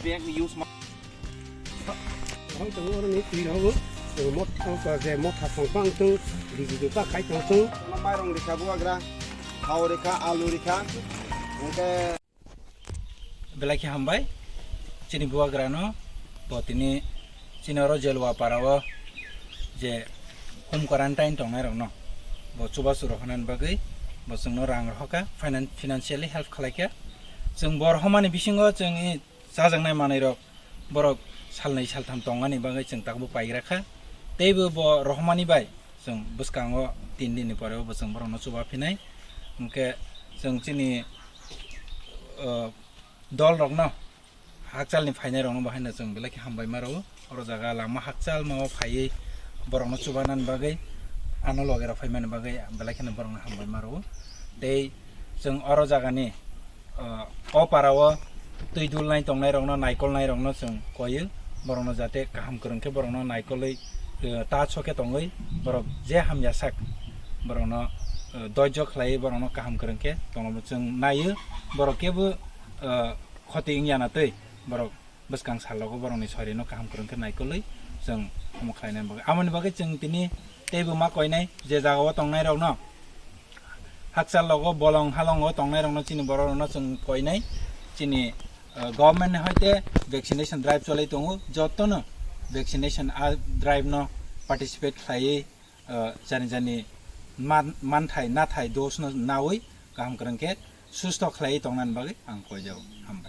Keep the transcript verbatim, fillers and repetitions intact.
Bag use ma. Ang tongo oro ni twi rogo. Mot ang ko je mot ha song pang tung, biji de pa kai tong tung. Mairong rikha buagra, thao rikha, alu rikha. Hingke belai khe hambai chini buagra no, bo tini chini oro Jelwa para o je home quarantine tongnai rok no bo chubachu rohornani bagwi bo chwngno rang rohorkha, finan-, financially help khlaikha. Chwng bo rohormani bisingo chwng i chajaknai manwi rok borok salnwi saltham tongmani bagwi chwng tabuk paigra kha. Teibo bo rohormani bai chwng bwskango tin dinni pore o bo chwng borokno chuba phinai. Hwnkhe chwng chini, o, dol rokno, hakchalni phainai rokno bo haino chwng belai khe hambai ma rwo. Oro jaga lama hakchalma o phaiwi borokno chubanani bagwi, ano loge rok phaimani bagwi belai kheno borokno hambai ma rwo. Tei chwng oro jagani, o, o para o twi dulnai tongnai rokno, naikolnai rokno chwng koiyo, borokno jate kaham kwrwng khe borokno naikolwi, o, ta chokhe tongwi borok je hamya sak borokno, o, doijo khlaiwi borokno kaham kwrwng khe tongma chwng naiyo. Borok kebo, o, khoti wngya na twi borok bwskang salogo borokni sorino kaham kwrwng khe naikolwi chwng omo khlainani bagwi. Amoni bagwi chwng tini teibo ma koinai je jagao tongnai rokno, hakchal logo bolong halongo tongnai rokno chini borok rokno chwng koinai chini, uh, government ni hoite vaccination drive cholai tongo, jotono vaccination a drive no participate khlaiwi, uh, jani jani man-, manthai nathai dose no nawi kaham kwrwng khe susto khlaiwi tongnani bagwi ang koijago. Hambai.